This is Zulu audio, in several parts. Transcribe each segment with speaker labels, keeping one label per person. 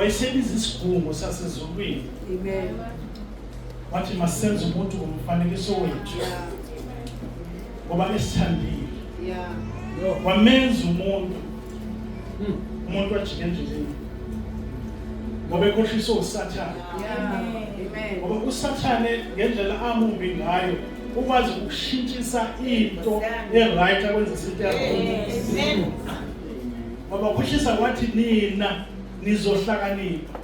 Speaker 1: Wayesebiza isigungu sasezulwini.
Speaker 2: Amen.
Speaker 1: Wathi masenze umuntu ngomfanekiso wethu. Ngoba esithandile.
Speaker 2: Yeah.
Speaker 1: Wamenza umuntu. Umuntu wajika endleleni. Ngoba ekhohliswe uSathane.
Speaker 2: Yeah. Amen.
Speaker 1: Ngoba uSathane ngendlela amumbi ngayo ukwazi ukushintshisa into e-right akwenzisa into e-wrong.
Speaker 3: Amen.
Speaker 1: Ngoba ukhohlisa wathi nina nizohlakanipha.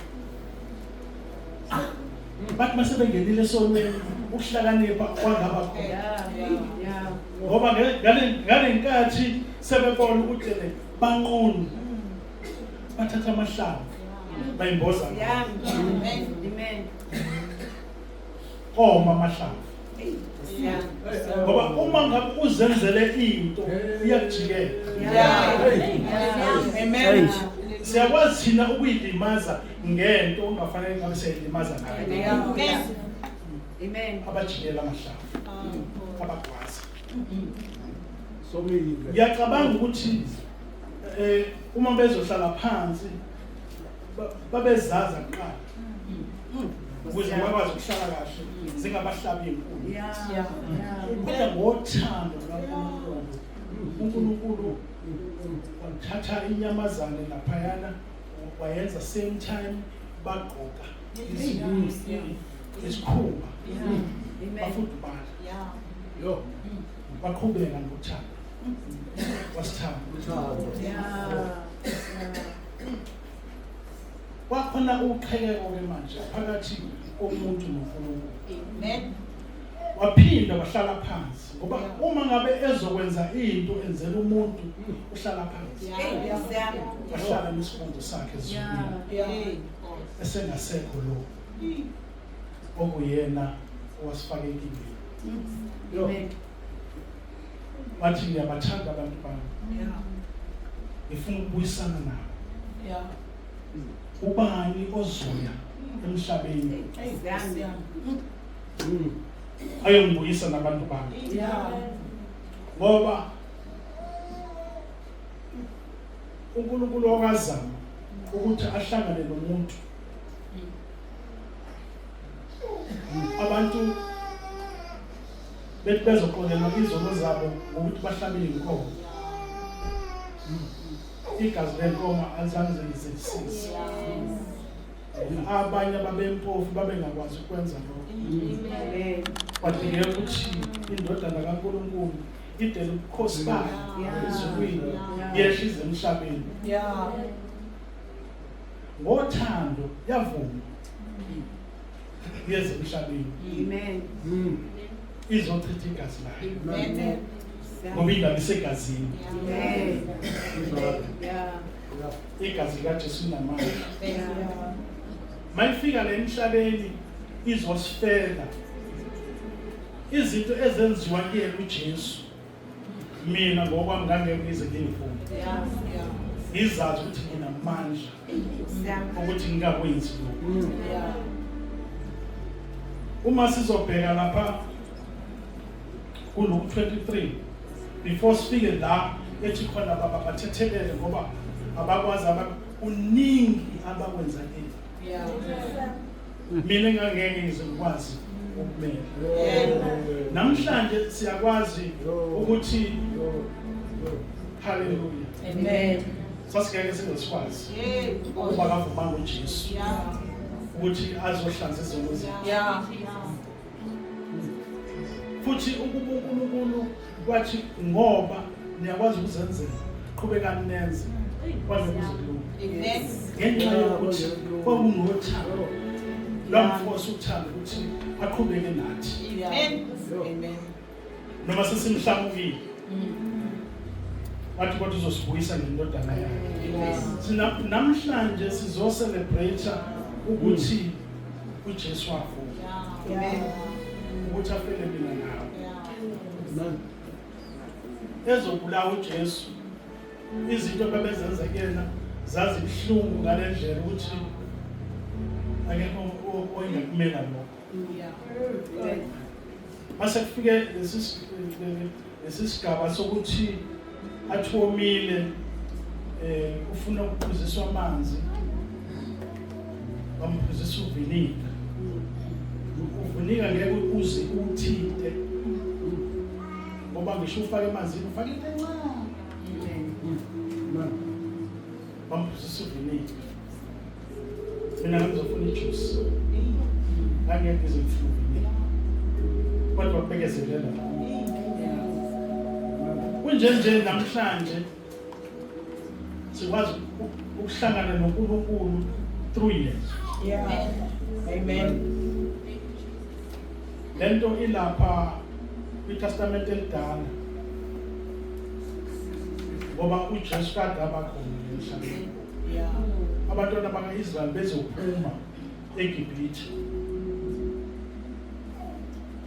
Speaker 1: Bathi mase bengenile esonweni ukuhlakanipha kwangaba khona.
Speaker 2: Yeah. Yeah.
Speaker 1: Ngoba ngale nkathi sebebona ukuthi le banqunu bathatha amahlamvu bayimboza ngawo.
Speaker 2: Yeah. Amen. Amen.
Speaker 1: Koma amahlamvu.
Speaker 2: Yeah.
Speaker 1: Ngoba uma ngabe uzenzele into iyakujikela.
Speaker 2: Yeah.
Speaker 3: Amen.
Speaker 1: Siyakwazi thina ukuyilimaza ngento ongafanele ngabe siyayilimaza ngayo.
Speaker 3: Amen.
Speaker 2: Amen.
Speaker 1: Abajikela amahlamvu. Abagwaza.
Speaker 4: Somile.
Speaker 1: Ngiyacabanga ukuthi uma bezohlala phansi babezaza kuqala ukuze bakwazi ukuhlala kahle zingabahlabi inkulu.
Speaker 2: Yeah. Yeah.
Speaker 1: Kodwa ngothando lukaNkulunkulu, uNkulunkulu wathatha inyamazane laphayana wayenza same time bagqoka isikhumba
Speaker 2: Amen.
Speaker 1: bafudumala
Speaker 4: Yo.
Speaker 1: baqhubeka nothando wasithanda.
Speaker 4: Uthando.
Speaker 2: Yeah.
Speaker 1: Kwakhona uqhekeko ke manje phakathi komuntu noNkulunkulu.
Speaker 3: Amen.
Speaker 1: Waphinda wahlala phansi ngoba uma ngabe ezokwenza into enzela umuntu uhlala phansi.
Speaker 2: Hey, yeah.
Speaker 1: Wahlala nesikhundla sakhe ezulwini
Speaker 2: Yeah.
Speaker 1: esengasekho lo okuyena owasifaka enkingeni.
Speaker 4: Yo.
Speaker 2: Amen.
Speaker 1: Wathi ngiyabathanda abantu bami. Ngifuna ukubuyisana nabo. Ubani ozoya emhlabeni
Speaker 2: Yeah.
Speaker 1: ayongibuyisa nabantu bami?
Speaker 2: Yeah.
Speaker 1: Ngoba uNkulunkulu wakazama ukuthi ahlangane nomuntu. Abantu bethi bezoxolelwa izono zabo ngokuthi bahlabe inkomo. Igazi lenkomo alizange lizisize. Abanye ababempofu babengakwazi ukwenza lokho.
Speaker 2: Amen.
Speaker 1: Kwadingeka ukuthi indodana kaNkulunkulu idele ubukhosi bayo ezulwini yehle ize emhlabeni.
Speaker 3: Yeah.
Speaker 1: Ngothando yavuma yeze emhlabeni
Speaker 2: Amen.
Speaker 1: izochitha igazi layo.
Speaker 3: Amen.
Speaker 1: Ngoba indaba isegazini.
Speaker 2: Amen.
Speaker 4: Uthando.
Speaker 2: Yeah.
Speaker 1: Igazi likaJesu linamandla.
Speaker 2: Yeah.
Speaker 1: Mayifika le emhlabeni izosifela izinto ezenziwa kuyena uJesu. Mina ngokwami ngangeke ngize ngiyivume.
Speaker 2: Yeah.
Speaker 1: Ngizazi ukuthi nginamandla
Speaker 2: Yeah.
Speaker 1: ukuthi ngingakwenzi lokho.
Speaker 2: Yeah.
Speaker 1: Uma sizobheka lapha kuLuke 23 before sifike la ethi khona baba bathethelele ngoba abakwazi kuningi abakwenza kimi.
Speaker 2: Yeah.
Speaker 1: Mina ngangeke ngize ngikwazi ukumela. Namhlanje siyakwazi ukuthi haleluya.
Speaker 2: Amen.
Speaker 1: Sasingeke singesikwazi ukuba kavumanga uJesu ukuthi azohlanza izono zethu.
Speaker 3: Yeah.
Speaker 1: Futhi ukuba uNkulunkulu wathi ngoba niyakwazi ukuzenzela qhubekani nenze kwaze kuze kulunge.
Speaker 3: Amen.
Speaker 1: Ngenxa yokuthi kwakunothando lwamfosa uthando ukuthi aqhubeke nathi
Speaker 3: Amen. Amen.
Speaker 1: noma sesimhlamukile. Wathi kodwa uzosibuyisa ngendodana yakhe. Sina namhlanje sizo celebrate ukuthi uJesu wavuka.
Speaker 2: Amen.
Speaker 1: Ukuthi afele mina nawe.
Speaker 4: Amen.
Speaker 1: Ezobulawa uJesu izinto ababezenza kuyena zazibuhlungu ngalendlela ukuthi akekho oyengakumela lokho.
Speaker 2: Yeah.
Speaker 1: Mase kufike lesi sigaba sokuthi athi womile ufuna ukuphuziswa amanzi. Bamphuzisa uviniga. Uviniga ngeke uze uthinte ngoba ngisho ufake emanzini ufake into encane.
Speaker 4: Amen.
Speaker 1: Bamphuzisa uviniga. Mina ngizofuna ijuice. Ngangeke ngize ngifune uviniga. Kodwa kubekezelela. Kunje nje namhlanje sikwazi ukuhlangana noNkulunkulu through yena.
Speaker 3: Yeah. Amen.
Speaker 1: Lento ilapha kwiTestament elidala. Ngoba uJesu kade abakhona emhlabeni.
Speaker 3: Yeah.
Speaker 1: Abantwana baka-Israyeli bezophuma eGibhithe.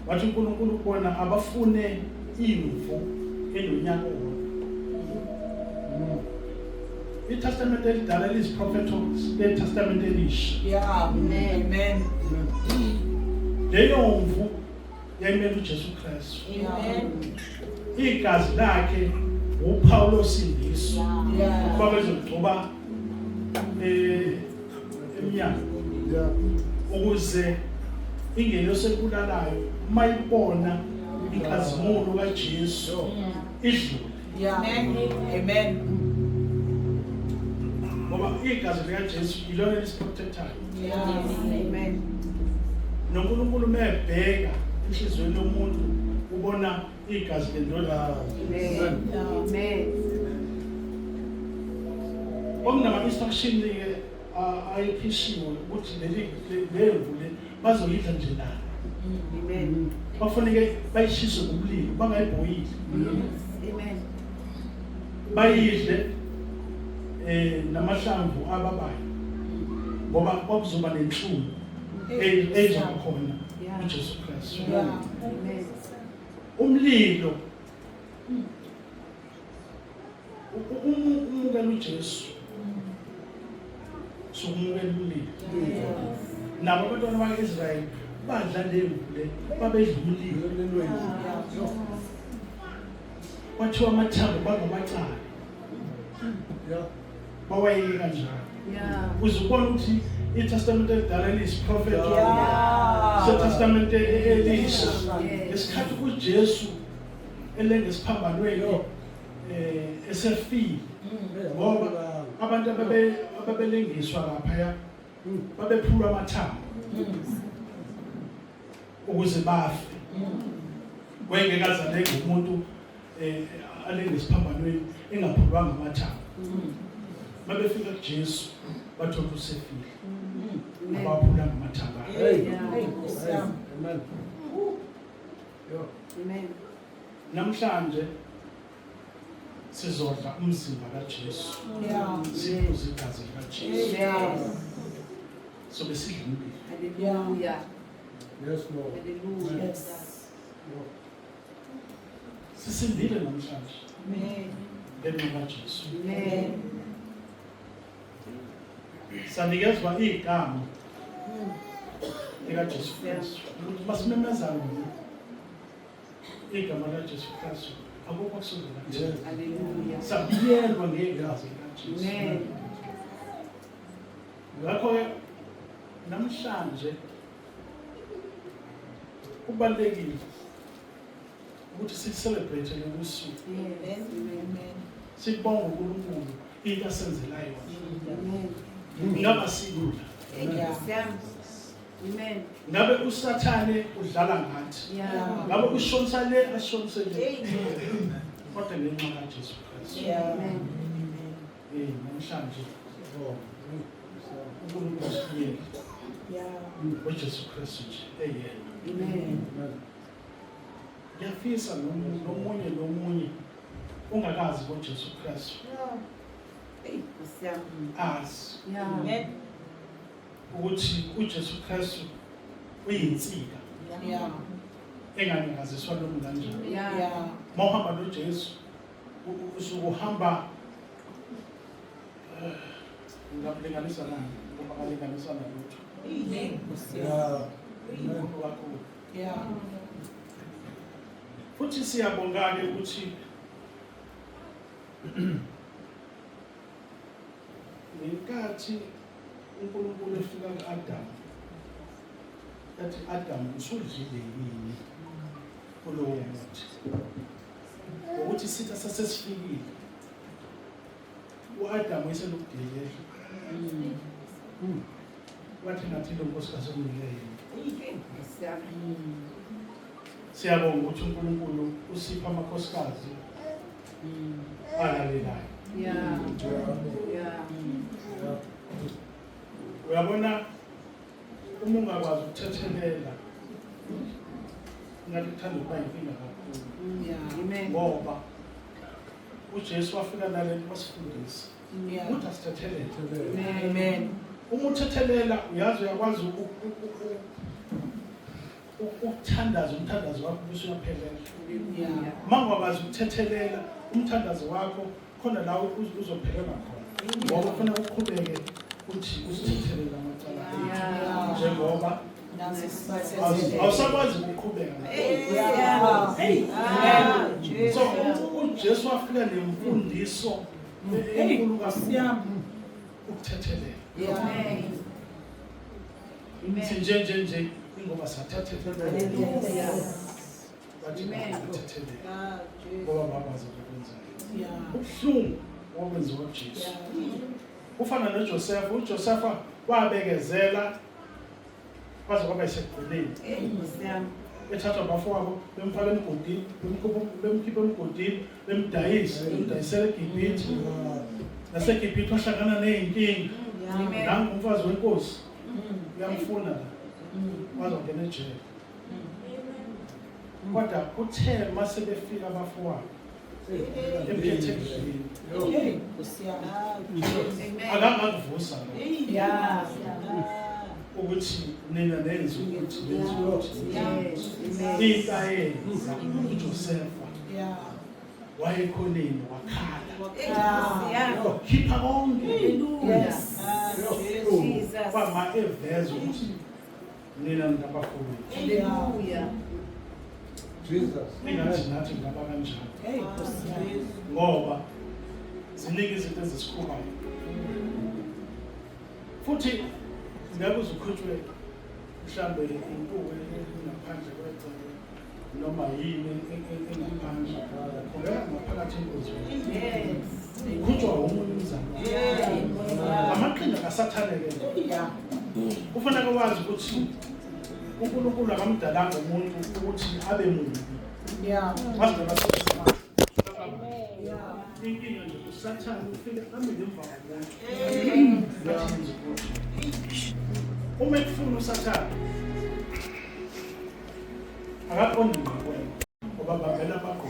Speaker 1: Wathi uNkulunkulu kubona abafune imvu enonyaka owodwa. ITestament elidala liyiziprofetho leTestament elisha.
Speaker 3: Yeah. Amen. Amen.
Speaker 1: Leyo mvu yayimele uJesu Kristu.
Speaker 3: Amen.
Speaker 1: Igazi lakhe uphawu losindiso.
Speaker 3: Yeah.
Speaker 1: Ukuba bezogcoba emnyango.
Speaker 4: Yeah.
Speaker 1: Ukuze ingelosi ebulalayo uma ibona inkazimulo kaJesu idlule.
Speaker 3: Yeah. Amen.
Speaker 1: Ngoba igazi likaJesu ilona elisiprotectayo.
Speaker 3: Yeah.
Speaker 2: Amen.
Speaker 1: NoNkulunkulu mebheka enhliziyweni yomuntu ubona igazi lendodana.
Speaker 2: Amen. Amen.
Speaker 1: Kwakunama instruction ke ayephishiwe ukuthi leli lemvu le bazoyidla nje na.
Speaker 2: Amen.
Speaker 1: Bafanele bayishise ngomlilo bangayibhoyili.
Speaker 2: Amen.
Speaker 1: Bayidle namahlamvu ababayo. Ngoba kwakuzoba nenhlungu ezoba khona uJesu Kristu.
Speaker 3: Yeah.
Speaker 2: Amen.
Speaker 1: Umlilo umukela uJesu sokumukela umlilo. Nabo abantwana bakwa-Israyeli badla lemvu le babedla umlilo. Kwathiwa amathambo bangamacala.
Speaker 4: Yeah.
Speaker 1: Bawayeke kanjalo.
Speaker 2: Yeah.
Speaker 1: Uze ubone ukuthi iTestament elidala liyisiprofetho
Speaker 3: Yeah.
Speaker 1: seTestament elisha.
Speaker 2: Yes.
Speaker 1: Ngesikhathi uJesu elenga esiphambanweni esefile ngoba abantu ababelengiswa laphaya babephulwa amathambo ukuze bafe. Wayengeke aze alenge umuntu alenge esiphambanweni engaphulwanga amathambo. Babefika kuJesu bathola usefile. Abaphulanga amathambo akhe.
Speaker 4: Hey.
Speaker 2: Yeah.
Speaker 3: Hey, Nkosi yami.
Speaker 4: Amen. Yo.
Speaker 2: Amen.
Speaker 1: Namhlanje sizodla umzimba kaJesu.
Speaker 3: Yeah.
Speaker 1: Siphuze igazi likaJesu.
Speaker 3: Yeah.
Speaker 1: Sobe sidla umlilo.
Speaker 2: Hallelujah.
Speaker 4: Yes, Lord.
Speaker 2: Hallelujah.
Speaker 3: Yes.
Speaker 4: Yo.
Speaker 1: Sisindile namhlanje
Speaker 3: Amen.
Speaker 1: ngenxa kaJesu.
Speaker 2: Amen.
Speaker 1: Sanikezwa igama likaJesu Kristu. Ukuthi masimemeza lona igama likaJesu Kristu akukho kusondela kuthina.
Speaker 4: Yes.
Speaker 2: Hallelujah.
Speaker 1: Sabiyelwa ngegazi likaJesu.
Speaker 2: Amen.
Speaker 1: Ngakho-ke namhlanje kubalulekile ukuthi si-celebrate lolu suku.
Speaker 2: Yes. Amen.
Speaker 3: Amen.
Speaker 1: Sibonge uNkulunkulu into asenzela yona.
Speaker 2: Amen.
Speaker 1: Ingaba silula.
Speaker 3: Yeah.
Speaker 2: Amen.
Speaker 1: Ngabe uSathane udlala ngathi.
Speaker 2: Yeah.
Speaker 1: Ngabe ushonisa le ashonise le. Kodwa ngenxa kaJesu Kristu.
Speaker 3: Yeah.
Speaker 2: Amen.
Speaker 1: Namhlanje
Speaker 4: Oh.
Speaker 1: uNkulunkulu usibuyele
Speaker 3: Yeah.
Speaker 1: uJesu Kristu nje eyena.
Speaker 2: Amen.
Speaker 4: Amen.
Speaker 1: Ngiyafisa nomunye nomunye ungakazi ngoJesu Kristu
Speaker 2: Hey, Nkosi yami.
Speaker 1: azi
Speaker 2: Yeah.
Speaker 3: Amen.
Speaker 1: ukuthi uJesu Kristu uyinsika
Speaker 3: Yeah.
Speaker 1: enganyakaziswa noma kanjani.
Speaker 2: Yeah.
Speaker 3: Yeah.
Speaker 1: Mawuhamba noJesu usuke uhamba ngingakulinganisa nani ngoba ngalinganisa nalutho.
Speaker 3: Amen. Nkosi yami.
Speaker 4: Yeah.
Speaker 1: Unkulunkulu kakhulu.
Speaker 3: Yeah.
Speaker 1: Futhi siyabonga-ke ukuthi ngenkathi uNkulunkulu efika ku-Adamu yathi, Adamu, usudlile yini kulowo muthi? Ngokuthi isitha sasesifikile, u-Adamu eselokudelela, wathi, ngathi lo nkosikazi onike yena.
Speaker 2: Nkosi yami.
Speaker 1: Siyabonga ukuthi uNkulunkulu usipha amakhosikazi alalelayo. Uyabona, uma ungakwazi ukuthethelela, ngathi kuthanda ukuba inkinga kakhulu.
Speaker 2: Amen.
Speaker 1: Ngoba uJesu wafika nalento, wasifundisa ukuthi asithethelele.
Speaker 3: Amen.
Speaker 1: Uma uthethelela, uyazi, uyakwazi ukuthandaza, umthandazo wakho bese uyaphelela. Uma ungakwazi ukuthethelela, umthandazo wakho khona la uzophelela khona, ngoba kufanele uqhubeke uthi usithethelele amacala ethu njengoba
Speaker 3: Nathi sibathethelele.
Speaker 1: Awusakwazi ukuqhubeka.
Speaker 3: Hey.
Speaker 1: So uJesu wafika nemfundiso enkulu kakhulu, ukuthethelela.
Speaker 2: Amen. Amen.
Speaker 1: Sinje nje nje ingoba sathathelela.
Speaker 2: Hallelujah.
Speaker 1: Bathi
Speaker 2: Amen.
Speaker 1: bathethelela ngoba bakwazi ukwenzayo. Ubuhlungu okwenziwa uJesu ufana noJoseph. UJosepha wabekezela kwaze kwaba isekugcineni.
Speaker 2: Hey, Nkosi yami.
Speaker 1: Ethathwa abafowabo, bemfaka emgodini, bemkhipha emgodini, bemdayisa, bemdayisela eGibhithe. NaseGibhithe wahlangana ney'nkinga.
Speaker 2: Amen.
Speaker 1: Nangu umfazi wenkosi uyamfuna la, waze wangena ejele. Kodwa kuthe mase befika abafowabo emphethe endlini,
Speaker 3: Hey, Nkosi yami.
Speaker 2: Amen.
Speaker 1: akangakuvusa lokho ukuthi nina nenze ukuthi, nenze ukuthi.
Speaker 2: Yes. Amen.
Speaker 1: Into ayenza uJosefa, wayekhoneni, wakhala,
Speaker 2: Hey, Nkosi yami.
Speaker 1: wakhipha konke.
Speaker 2: Hallelujah.
Speaker 3: Yes.
Speaker 2: Jesus.
Speaker 1: Kwama eveza ukuthi nina ngabafowethu.
Speaker 2: Hallelujah.
Speaker 4: Jesus.
Speaker 1: Ningathi nathi ngaba kanjani?
Speaker 3: Hey, Nkosi yami.
Speaker 1: Ngoba ziningi izinto ezisikhubayo, futhi ngeke uze ukhutshwe mhlambe intuku engaphandle kwegceke noma yini engaphandle. Qhubeka ngaphakathi enkonzweni. Ukhutshwa omunye umzalwane. Amaqhinga kaSathane-ke. Kufanele wazi ukuthi uNkulunkulu akamdalanga umuntu ukuthi abe mubi. Wasidala sonke. Inkinga nje, uSathane ufike ame ngemva komuntu, athi yenze ukuthi. Uma ekufuna uSathane, akaqondi ngqo kuwena, ngoba bavela amagqoko,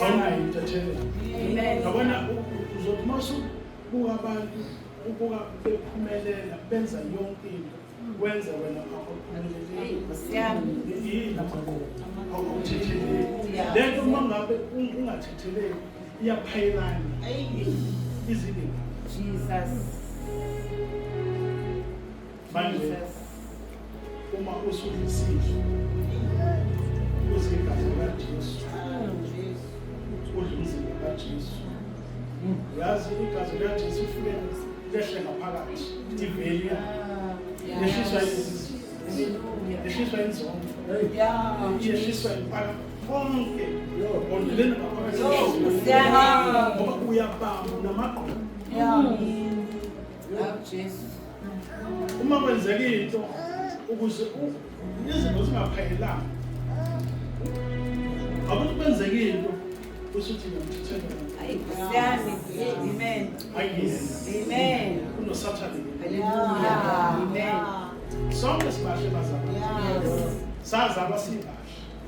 Speaker 1: awunayo intethelelo.
Speaker 2: Amen.
Speaker 1: Yabona, uzothi uma usubuka abantu, ubuka bephumelela, benza yonke into, wenza wena awuphumeleli.
Speaker 2: Nkosi yami.
Speaker 1: Yini? Amagqoko, awuthetheleli. Le nto uma ngabe ungathetheleli iyaphayelana izibe.
Speaker 2: Jesus.
Speaker 1: Manje
Speaker 2: Jesus.
Speaker 1: uma usudla isidlo, udla igazi likaJesu, udla umzimba kaJesu, yazi igazi likaJesu lifike lehle ngaphakathi, iveliya yehliswa izinto,
Speaker 2: Hallelujah.
Speaker 1: yehliswa inzondo, yehliswa impaka konke ondeleni ngaphakathi,
Speaker 2: Nkosi yami.
Speaker 1: ngoba uyabamba unamagqoko.
Speaker 2: Oh, Jesu.
Speaker 1: Uma kwenzeka into, ukuze izinto zingaphayelanga, akuthi kwenzeka into usuthi ngiyamthethelela.
Speaker 2: Ay, Nkosi yami. Amen.
Speaker 1: Ayiyena.
Speaker 2: Amen.
Speaker 1: Kunosathane.
Speaker 2: Hallelujah. Amen.
Speaker 1: Sonke sibahle, bazalwane.
Speaker 2: Yes.
Speaker 1: Sazalwa sibahle.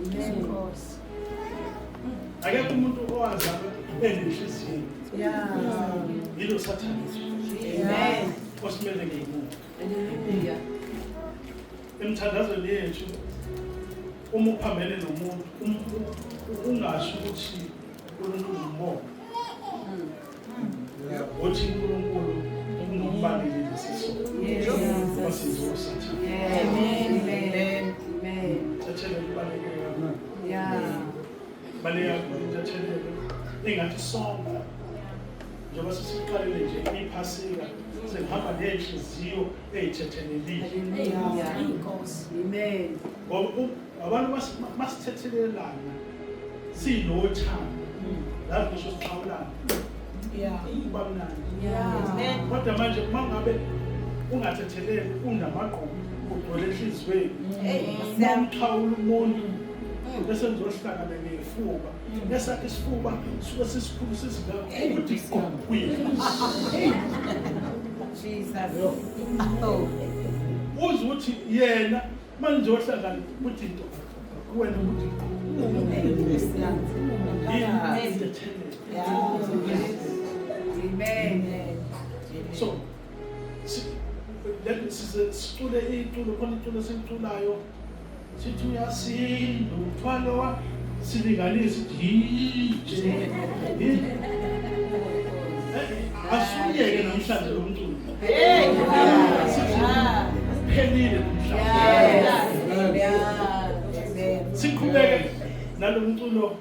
Speaker 2: Amen.
Speaker 1: Akekho umuntu owazalwa enenhliziyo. Yilo sathane
Speaker 2: Amen.
Speaker 1: osimele ngemuva.
Speaker 2: Hallelujah.
Speaker 1: Emthandazweni yethu, uma uphambene nomuntu, ungasho ukuthi uNkulunkulu umbona, uthi uNkulunkulu ungumbaleli lesisono. Wasenziwa usathane.
Speaker 2: Amen. Amen. Amen.
Speaker 1: Thethelelo ibaluleke kakhulu. Baluleke kakhulu intethelelo. Ingathi sonke njengoba sesiqalile nje iphasika. Sengihamba ney'nhliziyo ey'thethelelile.
Speaker 2: Hallelujah. Amen.
Speaker 1: Ngoba abantu masithethelelana sinothando. Lazi ngisho sixhawulana. Kuba mnandi. Kodwa manje uma ngabe ungathetheleli unamagqubu ugcwele enhliziyweni. Uma umxhawula umuntu bese nizohlangana ngefuba. Esakhe isifuba suke sisikhulu sizingaka ukuthi kuye.
Speaker 2: Jesus.
Speaker 1: Uze uthi yena manje nizohlangana ukuthi into kuwena ukuthi yini.
Speaker 2: Amen.
Speaker 1: So sicule iculo khona iculo esiliculayo sithi uyasinda umthwalo wa silinganise yije asuyeke namhlanje lo mculo sithi phelile namhlanje siqhubeke nalo mculo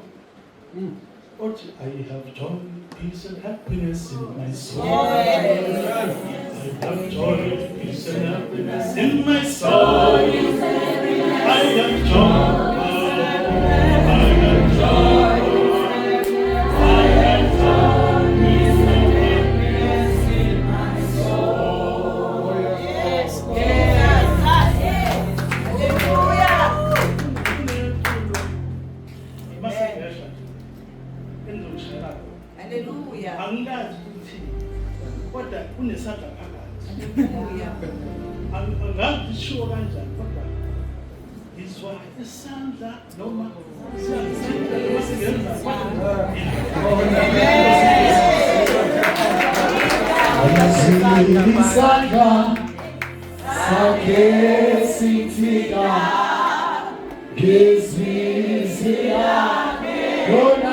Speaker 1: othi I have joy, peace and happiness in my soul. I have joy, peace and happiness in my soul. I have joy, I have joy, I have joy, peace and happiness in my soul.
Speaker 3: Yes. Yes. Hallelujah.
Speaker 1: Masengesha nje engizokushela
Speaker 2: Hallelujah.
Speaker 1: angazi ukuthi kodwa kunesandla phakathi.
Speaker 2: Hallelujah.
Speaker 1: Angazi ishiwo kanjani kodwa ngizwa isandla noma siyangithinta noma singenza
Speaker 5: Isandla sakhe sithika ngezwi lakhe.